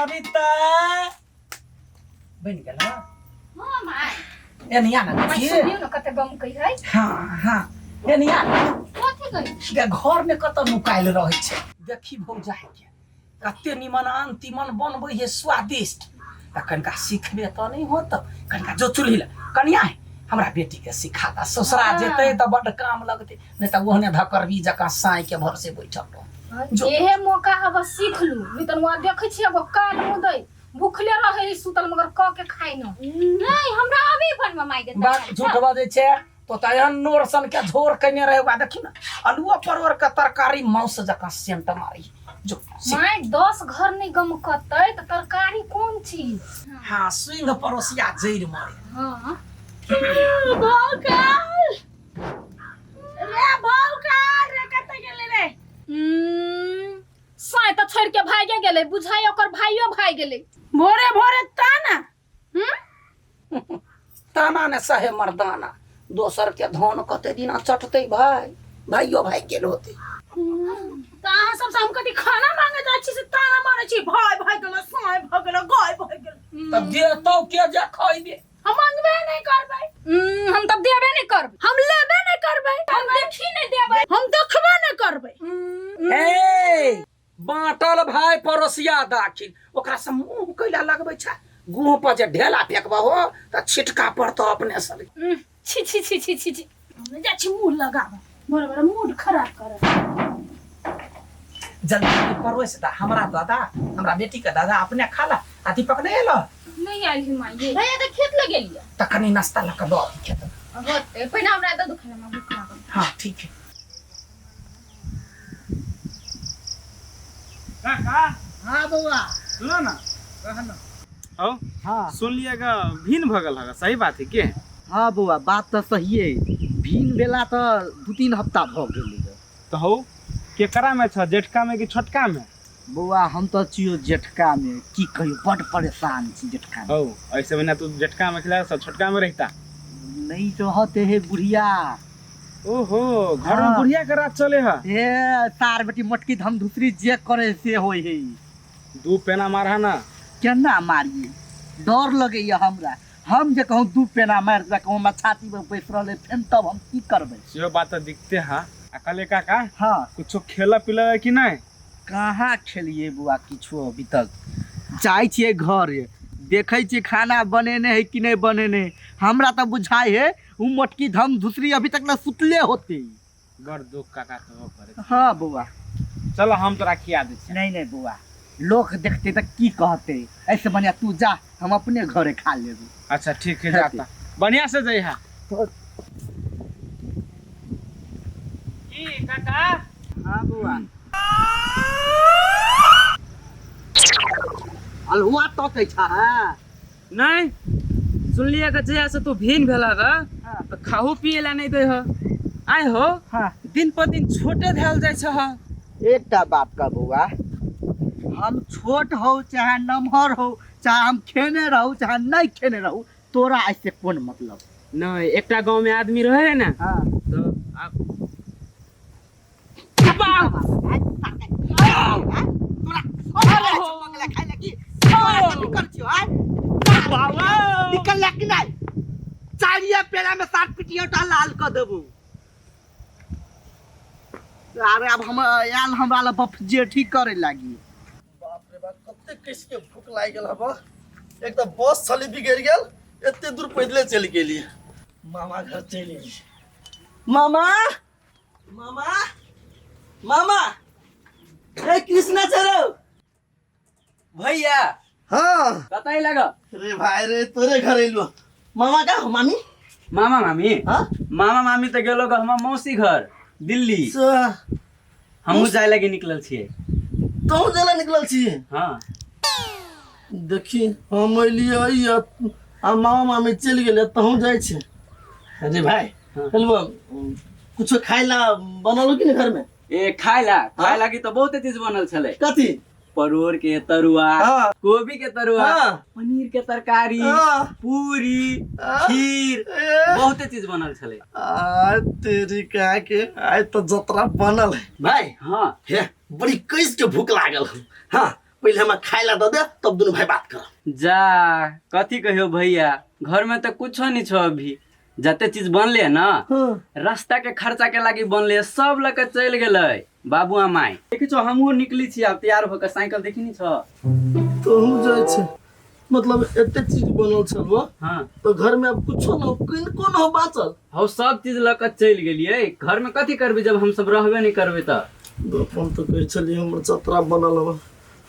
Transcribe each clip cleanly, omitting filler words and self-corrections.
रविता बनि गेल हँ? हाँ माय एनिया ना माय देखिए सुनियो न कते गम कही है हाँ हाँ एनिया ना कथी कही गे घर में कतऽ नुकायल रहै छै देखी भौजाई के कते निमन आन तीमन बनबै है स्वादिष्ट तऽ कनिका सिखबे तऽ नहि होत कनिका जो चूल्ही लग कनिया है हमरा बेटी के सिखा दा ससुरा हाँ। जेतै तऽ बड्ड काम लगतै नहि तऽ ओहने धकरबी जकाँ साँइ के भरोसे बैठल रह जो एहे मौका हब सीख लू नहीं तऽ वहाँ देखै छियै एगो कान मुदै भूखले रहै है सुतल मगर क के खाइ न नहीं हमरा अभी बनवा माय के बात झूठ बजै छै तो तऽ एहन नोर सन के झोर कयने रहे ओकरा देखी ने आलुओ परोड़ के तरकारी मांस जकाँ सेंट मारी जो सीख। माय 10 घर नहीं गमकतै तऽ तरकारी कोन चीज हाँ सिंह पड़ोसिया जड़ि मरे हाँ भौकाल रे भौकाल रे कतऽ गेलै रे साँय तऽ छोड़ि के भागे गेलै बुझाइ ओकर भाइयो भागि गेलै भोरे भोरे ताना हम्म ताना ने सहे मर्दाना दोसर के धन कते दिना चटते भाई भाइयो भाई गेल होते तऽ अहाँ सबसँ हम कथी खाना मांगे जाइ छी से ताना मारै छी भाय भाग गेलो साँय भऽ गेलो गाय भागि गेलो तब देतौ के जे खइबे हम मांगबे नहि करबै हम तब देबे नहीं करबै हम लेबे नहि करबै हम देखी नहीं देबै हम देखबे नहि करबै ए बाँटल भाय पड़ोसिया दाखिल ओकरा से मुंह कैला लगबै छै गुह पर जे ढेला फेकबा हो तऽ छिटका पड़तौ अपने सब छी छी छी छी छी छी हम नहि जाइ छी मुँह लगाबऽ बड़ बड़ मूड खराब करऽ जल्दी पड़ोस दा हमरा दादा हमरा बेटी के दादा अपने खा ला आ दीपक नहीं एलो नहीं आयल ही माई ये भैया तऽ खेत लग गेलियै तऽ कनी नाश्ता लऽ कऽ दऽ अबही खेत मे। होते पहिने हमरा दऽ दू खाना हमरा भूख लागल हाँ ठीक है काका हाँ बौआ सुनो ना कह ना औ हाँ सुन लिएगा भिन भगल हगा सही बात है के हाँ बौआ बात तऽ सहिए भिन भेला तऽ 2-3 हफ्ता भऽ गेलै तो हौ केकरा में छ जेठका में कि छोटका में बौआ हम तऽ छियौ जेठका में की कहियौ बड परेशान छी जेठका में हौ ऐसे बिना तू जेठका में खिला सब छोटका में रहता नहीं रहते हे बुढ़िया ओहो घर में हाँ। बुढ़िया के रात चले है हे सार बेटी मोटकी धम धुसरी जे करे से होय है दू पेना मारहा ना केना मारिए डर लगैया हमरा हम जे कहूँ दू पेना मारि देलक हमरा छाती पर बैस रहलै फेन तब हम की करबै सेहो बात तऽ दिखते हाँ आ कहले काका हाँ कुछो खेला पीला है कि नहीं कहाँ खेलिए बुआ किछो अभी तक जाइ छियै घर देखै छियै खाना बनेने है कि नहि बनेने है हमरा तऽ बुझाइ है उ मोटकी धम धुसरी अभी तक ना सुतले होते बड़ दुख काका के करे हाँ बौआ चलो हम तोरा खिया दै छियै नहीं नहीं बौआ लोग देखते तऽ की कहते ऐसे बढ़िया तू जा हम अपने घरे खा लेबै अच्छा ठीक है जाता बढ़िया से जइहा की काका हाँ बौआ अल्हुआ तकै छ हाँ नहीं सुनलिए कि जहिया से तू भिन भेला ग हाँ। तऽ खाहू पिए ला नहीं दै ह आइ हो हाँ। दिन पर दिन छोटे भेल जाइ छ ह एकटा बात कह बौआ हम छोट हो चाहे नमहर हो चाहे हम खेने रहू चाहे नहीं खेने रहू तोरा ऐसे कोन मतलब नहीं एकटा गांव में आदमी रहे है ना हाँ तो आप निकल कि नहीं चारिया पेड़ा में सात पिटियोटा लाल कऽ देबू अरे अब हम आयल हमरा ला बफ जेठी करे लागी बाप रे बाप कते किस के भूख लागि गेल हब एक तऽ बस छली बिगड़ि गेल एते दूर पैदले चलि गेली मामा घर चलि एली मामा मामा मामा ए कृष्णा चलो भैया हाँ कतऽ लग रे भाई रे तोरे घर एलु मामा का हो मामी मामा मामी हाँ मामा मामी तऽ गेलो ग हमर मौसी घर दिल्ली हमहूँ जाय लागी निकलल छियै तों जेला निकलल छी हाँ देखी हम एलियै आ मामा मामी चलि गेलै तहूँ जाइ छी अरे भाई हाँ। चलबो कुछो खाइ ला बनल कि नहीं घर में ए खाय ला खाय लागी तऽ बहुते चीज बनल छलै कथी परोड़ के तरुआ हाँ। कोबी के तरुआ हाँ। पनीर के तरकारी हाँ। पूरी हाँ। खीर ए। बहुते चीज बनल छलै आ तेरी का के आइ तो जतरा बनल है भाई हाँ हे बड़ी कैस के भूख लागल हौ। हाँ पहिले हमरा खाय ला दऽ दे तब दुनू भाई बात करब। जा कथी कहियो भैया, घर में तो कुछो नहीं छो अभी। जते चीज बनले ना रास्ता के खर्चा के लागी बनले, सब लके चल गेलै बाबू आ माई। देखी छो हमहू निकली छी आब तैयार होके, साइकिल देखी नहीं छो? तोहू जाइ छै मतलब एते चीज बनल छल वो। हाँ। तो घर में अब कुछो न किनको न बाचल। हौ सब चीज लऽ के चलि गेलियै। घर में कथी करबै जब हम सब रहबे नहीं करबै तऽ? अपन तो कहै छलियै हमर चतरा बनल हवा,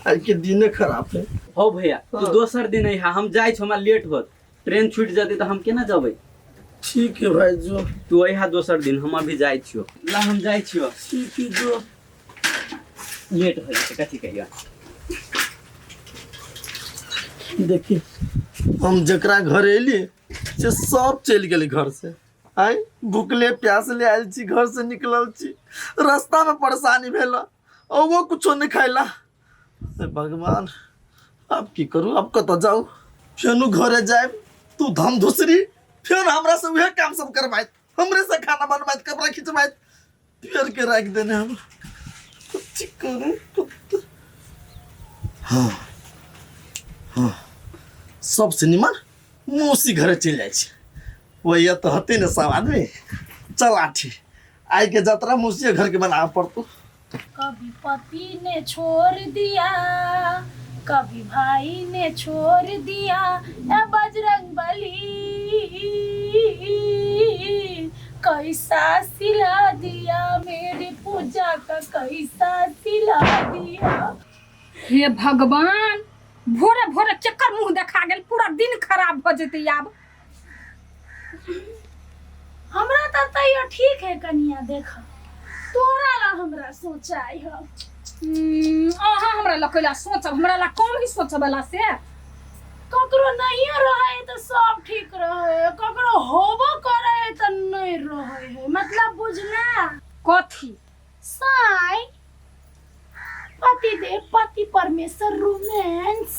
आइ के दिने खराब है। हौ भैया तू दोसर दिन अइहा, हम जाइ छी, हमरा लेट होत, ट्रेन छूटि जेतै तऽ हम केना जेबै? ठीक है भाई जो। तू अइहा दोसर दिन, हम अभी जाइ छियो। ला हम जाइ छियो। ठीक है जो। लेट हो जेतै कथी कहियो। देखी हम जकरा घर एली से सब चलि गेलै घर से। आइ भुखले प्यासले आयल छी, घर से निकलल छी, रास्ता में परेशानी भेल और वो कुछो नहीं खाइला। हे भगवान अब की करू, अब कतऽ जाऊ? फेनु घरे जायब तू धम धुसरी फेर हमरा से उहे काम सब करवाइत, हमरे से खाना बनवाइत, कपड़ा खिंचवाइत, फेर के राखि देने हम। कथी करू? कत- हाँ हाँ सबसे निमन मौसी घरे चलि जाइ छी, वही तऽ हते ने सब आदमी। चल आठी आइ के जतरा मौसी घर के बनाबऽ पड़तौ। कभी पति ने छोड़ दिया, कभी भाई ने छोड़ दिया, ए बजरंग बली कैसा सिला दिया मेरी पूजा का, कैसा सिला दिया। हे भगवान, भोरे भोरे केकर मुंह देखा गेल, पूरा दिन खराब भऽ जेतै आब। हमरा तऽ तैयो ठीक है कनिया, देख तोरा ला हमरा सोचाई है। अहाँ हमरा ला कैला सोचब, हमरा ला कम ही सोचब वाला से। ककरो नहीं रहे तो सब ठीक रहे, ककरो होबो करे तो नहीं रहे है, मतलब बुझला? कथी? साई पति देव पति परमेश्वर रोमांस।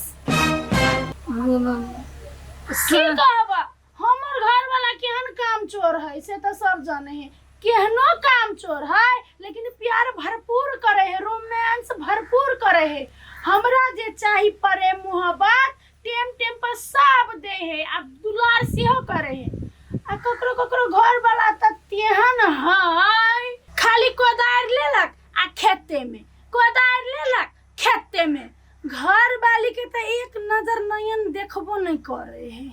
की कहबा, हमर घर वाला केहन काम चोर है से तो सब जाने है, केहनो काम चोर है लेकिन प्यार भरपूर करे है, रोमांस भरपूर करे है। हमरा जे चाही प्रेम मोहब्बत टेम टेम पर सब दे है, आ दुलार सेहो करे है। आ ककरो ककरो घर वाला त तेहन है खाली कोदारि लेलक आ खेते में, कोदारि लेलक खेते में, घर वाली के त एक नजर नयन देखबो नहीं करे है।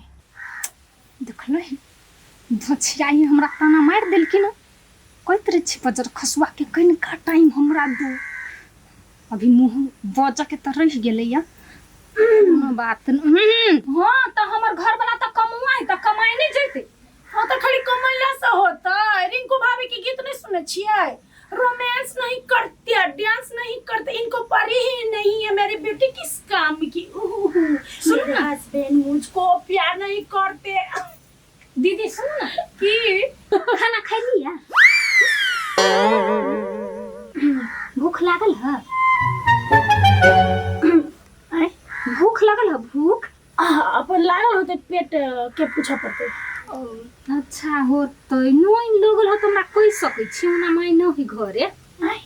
देखल धोछियाई हमरा ताना मारि देलखिन, कहैत रहै छी बजर खसुआ के कनिका टाइम हमरा दू, अभी मुँह बजऽ के तऽ रहि गेलैया। कोनो बात नहीं। हाँ तऽ हमर घर वाला तऽ कमौआ है, तऽ कमाइ नहि जैतै। हाँ तऽ खाली कमैला से होतै। रिंकू भाभी के गीत नहीं सुनै छियै? रोमांस नहीं करते, डांस नहीं करते, इनको पड़ी ही नहीं है मेरी बेटी किस काम की। सुनो मेरे ना। हस्बैंड मुझको प्यार नहीं करते। दीदी सुनू ना, की खाना खैली है? भूख लागल है? आँय, भूख लागल है? भूख अपन लागल होते पेट के पूछऽ पड़तै। अच्छा होतै, नोइन लगल हो तऽ हमरा कहि सकै छी, ओना माय न है घरे। आँय,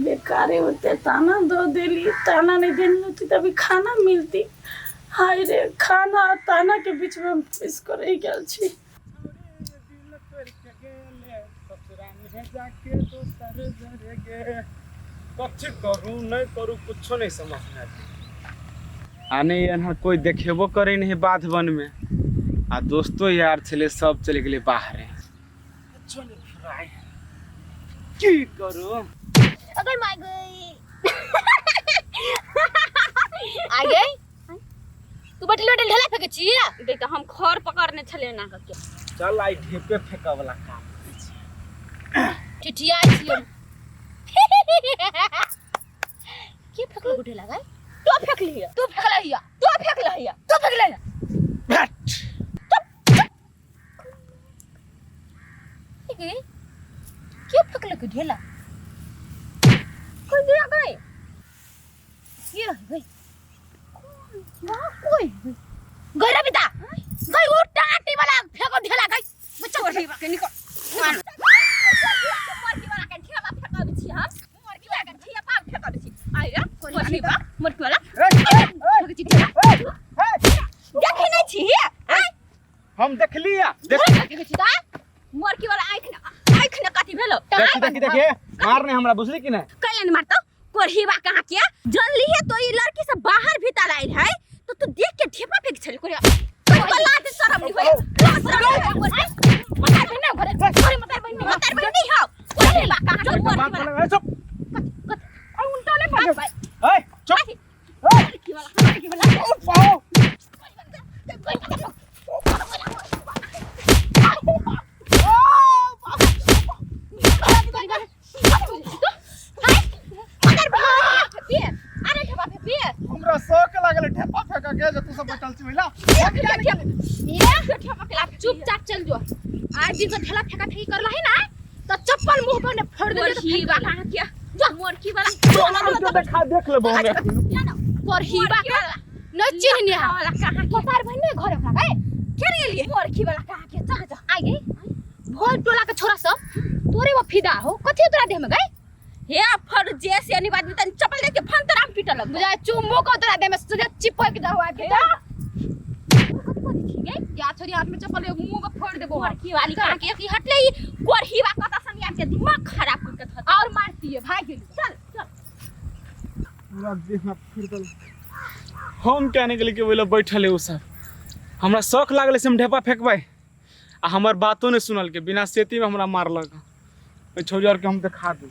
बेकारे होते ताना दो देली, ताना नहीं देनी होती तभी खाना मिलती। हाय रे, खाना आ ताना के बीच में हम फंस कर रह गेल छी। कथी करू नहीं करू कुछो नहीं समझ में आबे। आ नहीं एना कोई देखेबो करे नहीं बाध वन में, आ दोस्तो यार छले सब चले गेले बाहरे। कुछो नहीं फुराय, की करू? अगर मार गई आ गई तू बटल बटल ढेला फेंके छी। देख हम खर पकड़ने छले ना के। चल आई ढेपे फेंका वाला काम। ठिठिया छी हम। के फेंकलो ढेला गई? तू फेंकली तू फेंकलहिया तू फेंकलहिया तू फेंकलहिया। बैठ। के फेंकलक ढेला? कोई गिरा गई? के रह गई? कोई गई रे बिता गई वो टाटी वाला फेंको ढेला गई बच्चा मरकी के निकल मरकी वाला के ढेला फेंकब छी हम, मरकी वाला के ढेला फेंकब छी। फेंक छी देखे नहीं छी आय हम देखली या देख ढेला फेंक छी ता मोरकी वाला आँख न आँख न कथी भेलो देखी देखी देखी मार नहीं हमरा बुझली कि नहीं कैले नहीं मारतो कोरहीवा कहाँ किया जानली है तो ये लड़की सब बाहर भीतर आयल है तो तू देख के ढेपा फेंक छली कोरिया कोई लाज शरम नहीं होय लाज शरम नहीं होय मतार बहिन नहीं घरे घरे मतार बहिन नहीं मतार बहिन नहीं हो कोरहीवा कहाँ के बात मोरकी वाला बोले, ए, चुप आ उल्टा नहीं पड़े ए चुप मोरकी वाला मोरकी वाला ओ पाओ हमरा शौक लागल ठेपा फेंका के जे तू सब बैठल छी बुझला चुपचाप चल जो आज दिन से ठेला फेंका फेंकी करला है ना तो चप्पल मुंह पर ने फोड़ दे मोरकी वाला क्या जो मोरकी वाला तो देखा देख लेबो हमरा कोरहीबा के न चिन्हनी है वाला कहाँ मतार बहिन नहीं घरे ओकरा गए के गेलिए मोरकी वाला कहाँ के चल जा आई गई भोर टोला के छोरा सब तोरे वो फिदा हो कथी तोरा देह में गए हे फर जे से नहीं बाद में तन चप्पल दे के फंतराम पीट लग बुझा चुम्बो को तोरा देह में सीधे चिपक जाओ आके या छोरी हाथ में चप्पल एगो मुंह के फोड़ देबो मोरकी वाली कहाँ के की हटले ई कोरहीवा कता सन के दिमाग खराब कर के धर और मारती है भाग गेली चल चल पूरा देह में फिर दल हम क्या निकले के बोले बैठल है उ सब हमरा शौक लागल से हम ढेपा फेंकबै आ हमर बातो नहीं सुनल के बिना सेती में हमरा मारलक ओहि छौड़ी आर के हम देखा दू।